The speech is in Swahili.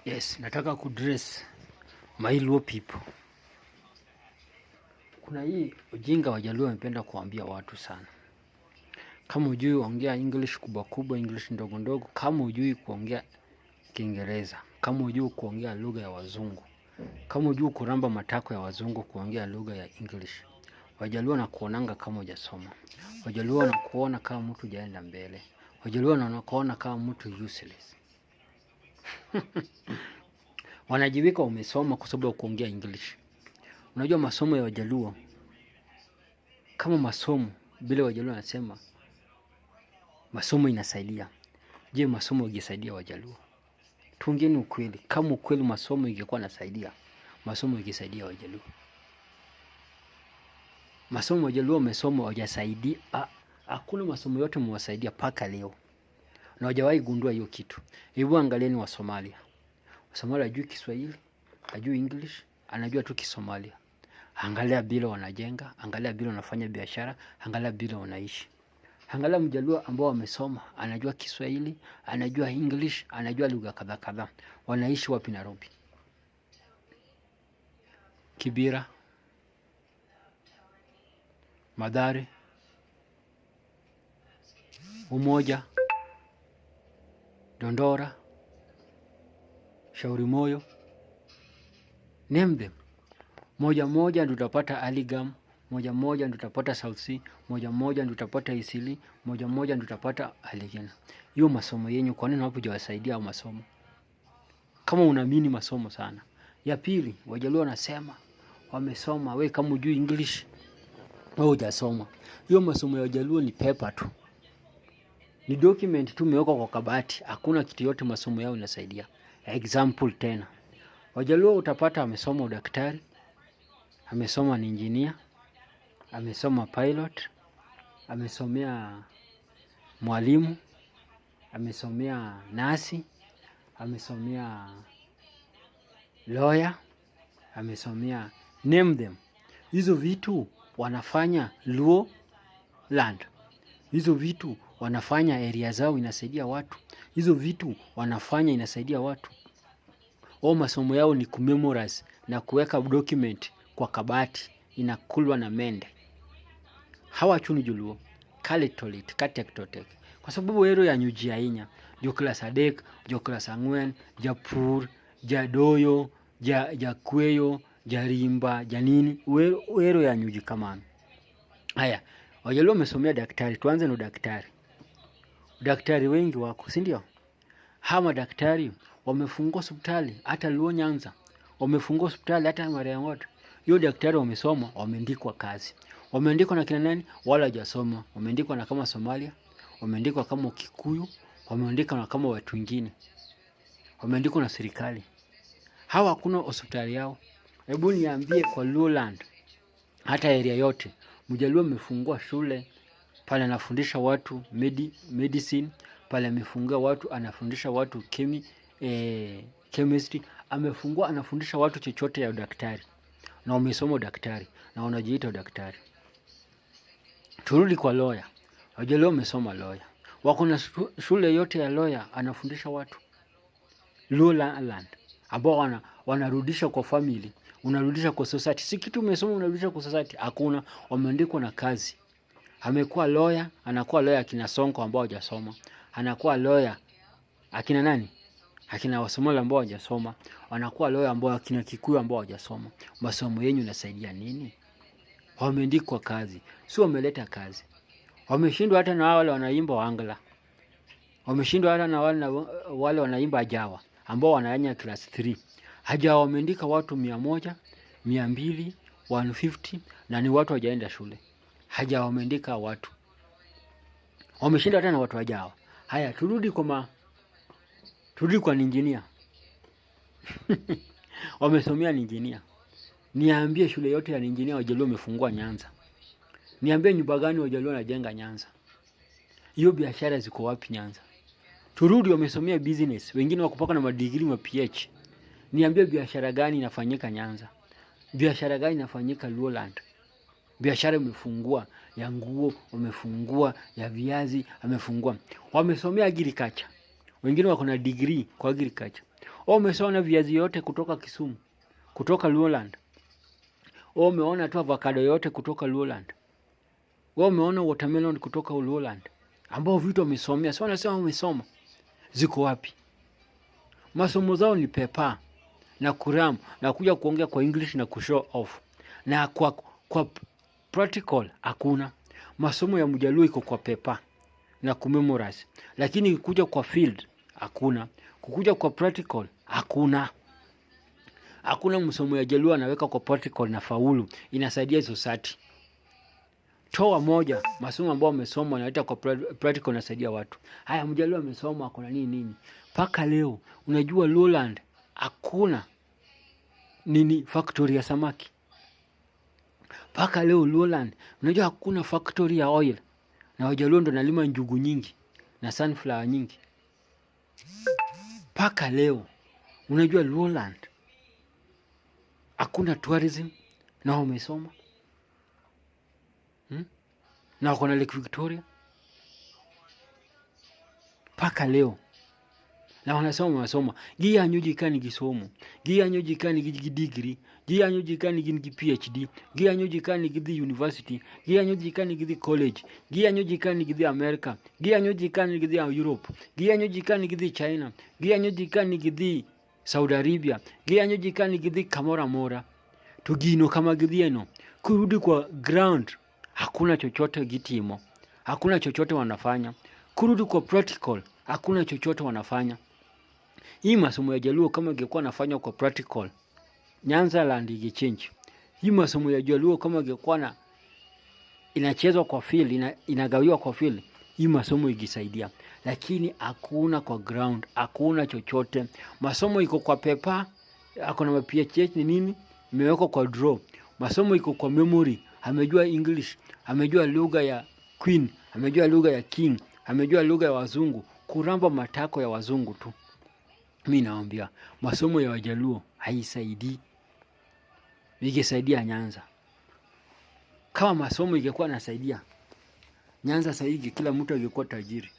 Yes, nataka kuaddress my Luo people. Kuna hii ujinga Wajaluo wamependa kuambia watu sana. Kama hujui ongea English kubwa kubwa, English ndogo ndogo, kama hujui kuongea Kiingereza, kama hujui kuongea lugha ya wazungu, kama hujui kuramba matako ya wazungu kuongea lugha ya English, Wajaluo wanakuonanga kama hujasoma. Wajaluo wanakuona kama mtu hujaenda mbele. Wajaluo wanakuona kama mtu useless. Wanajiweka umesoma kwa sababu ya kuongea English. Unajua masomo ya Wajaluo kama masomo vile Wajaluo wanasema masomo inasaidia. Je, masomo ingesaidia Wajaluo? Tuongeni ukweli. Kama ukweli masomo ingekuwa nasaidia, masomo ingesaidia Wajaluo. Masomo Wajaluo wamesoma hawajasaidia, hakuna masomo yote mwasaidia mpaka leo. Na hawajawahi gundua hiyo kitu. Hebu angalieni wa Somalia. Somalia hajui Kiswahili, hajui English, anajua tu Kisomalia. Angalia vile wanajenga, angalia vile wanafanya biashara, angalia vile wanaishi. Angalia Mjaluo ambao wamesoma, anajua Kiswahili, anajua English, anajua lugha kadhaa kadhaa. Wanaishi wapi Nairobi? Kibera, Mathare, Umoja, Dandora, Shauri Moyo, name them. Moja moja ndio utapata Aligam, moja moja ndio utapata South C, moja moja ndio utapata Eastleigh, moja moja ndio utapata Aligena. Hiyo masomo yenyu kwa nini hawajawasaidia hao masomo? Kama unaamini masomo sana. Ya pili, Wajaluo wanasema wamesoma, we kama hujui English wewe hujasoma. Hiyo masomo ya Wajaluo ni paper tu. Ni document tu imewekwa kwa kabati, hakuna kitu yote masomo yao inasaidia. Example tena. Wajaluo utapata amesoma udaktari, amesoma ni engineer, amesoma pilot, amesomea mwalimu, amesomea nasi, amesomea lawyer, amesomea name them. Hizo vitu wanafanya Luo land. Hizo vitu wanafanya area zao inasaidia watu. Hizo vitu wanafanya inasaidia watu. Wao masomo yao ni kumemorize na kuweka document kwa kabati inakulwa na mende. Hawa chuni Joluo kale tolit katek totek. Kwa sababu ero ya nyuji ahinya. Jo klas 3, jo klas 4, japur, jadoyo, jakweyo, jarimba, janini, wero ya nyuji kamano. Haya, Wajaluo wamesomea daktari, tuanze na daktari. Daktari wengi wako, si ndio? Hawa madaktari wamefungua hospitali hata Luo Nyanza, wamefungua hospitali hata Mariangoto. Hiyo daktari wamesoma, wameandikwa kazi. Wameandikwa na kina nani? Wala hawajasoma. Wameandikwa na kama Somalia, wameandikwa kama Kikuyu, wameandikwa na kama watu wengine. Wameandikwa na serikali. Hawa hakuna hospitali yao. Hebu niambie kwa Luoland, hata area yote, Mjaluo amefungua shule pale anafundisha watu medicine, pale amefungua watu anafundisha watu chemistry, amefungua anafundisha watu chochote ya udaktari. Na umesoma udaktari na unajiita udaktari. Turudi kwa lawyer. Wajaluo wamesoma lawyer. Wako na shule yote ya lawyer anafundisha watu. Luoland ambao wanarudisha kwa family, unarudisha kwa society. Si kitu umesoma unarudisha kwa society. Hakuna, wameandikwa na kazi. Amekuwa lawyer, anakuwa lawyer akina Sonko ambao hawajasoma. Anakuwa lawyer akina nani? Akina Wasomali ambao hawajasoma. Wanakuwa lawyer ambao akina Kikuyu ambao hawajasoma. Masomo yenu inasaidia nini? Wameandikwa kazi, si wameleta kazi. Wameshindwa hata na wale wanaimba Wangla. Wameshindwa hata na wale wanaimba Ajawa ambao wanayanya class 3. Hajawa wameandika watu 100, 200, 150 na ni watu hawajaenda shule. Hajawa wameandika watu. Wameshinda hata na watu wajawa. Haya, turudi kwa engineer. Wamesomea engineer. Niambie shule yote ya engineer Wajaluo wamefungua Nyanza. Niambie nyumba gani Wajaluo wanajenga Nyanza. Hiyo biashara ziko wapi Nyanza? Turudi wamesomea business, wengine wako paka na madigrii ma PH. Niambie biashara gani inafanyika Nyanza? Biashara gani inafanyika Luoland? Biashara imefungua ya nguo, wamefungua ya viazi, wamefungua. Wamesomea agriculture. Wengine wako na degree kwa agriculture. Wewe umeshaona viazi yote kutoka Kisumu, kutoka Luoland? Wewe umeona tu avocado yote kutoka Luoland? Wewe umeona watermelon kutoka Luoland? Ambao vitu wamesomea, sio wanasema wamesoma. Ziko wapi? Masomo zao ni paper na kuram na kuja kuongea kwa English na kushow off. Na kwa practical hakuna. Masomo ya Mjaluo iko kwa paper na kumemorize, lakini kuja kwa field hakuna. Kukuja kwa practical hakuna. Hakuna msomo ya Jaluo anaweka kwa practical na faulu inasaidia society. Toa moja masomo ambayo wamesoma wanaleta kwa practical inasaidia watu. Haya, Mjaluo amesoma kuna nini nini. Paka leo unajua Lowland hakuna nini factory ya samaki. Paka leo Lowland unajua hakuna factory ya oil, na Wajaluo ndo nalima njugu nyingi na sunflower nyingi. Paka leo unajua Lowland hakuna tourism na wamesoma, Na wako na Lake Victoria paka leo na wanasoma wanasoma giyanyo ji ka nigi somo, giyanyo ji ka nigi degree, giyanyo ji ka nigi PhD, giyanyo ji ka nigi dhi university, giyanyo ji ka nigi dhi college, giyanyo ji ka nigi dhi America, giyanyo ji ka nigi dhi Europe, giyanyo ji ka nigi dhi China, giyanyo ji ka nigi dhi Saudi Arabia, giyanyo ji ka nigi dhi kamoro amora. To gino kama gidhieno, kurudi kwa ground hakuna chochote gitimo, hakuna chochote wanafanya. Kurudi kwa practical hakuna chochote wanafanya. Hii masomo ya Jaluo kama ingekuwa nafanywa kwa practical, Nyanza land ingechange. Hii masomo ya Jaluo kama ingekuwa na inachezwa kwa field, inagawiwa kwa field, hii masomo ikisaidia, lakini hakuna kwa ground, hakuna chochote. Masomo iko kwa paper, ako na PhD ni nini, imewekwa kwa draw. Masomo iko kwa memory, amejua English, amejua lugha ya queen, amejua lugha ya king, amejua lugha ya wazungu, kuramba matako ya wazungu tu. Mi naambia masomo ya Wajaluo haisaidii, ingesaidia Nyanza. Kama masomo ingekuwa nasaidia Nyanza sasa hivi kila mtu angekuwa tajiri.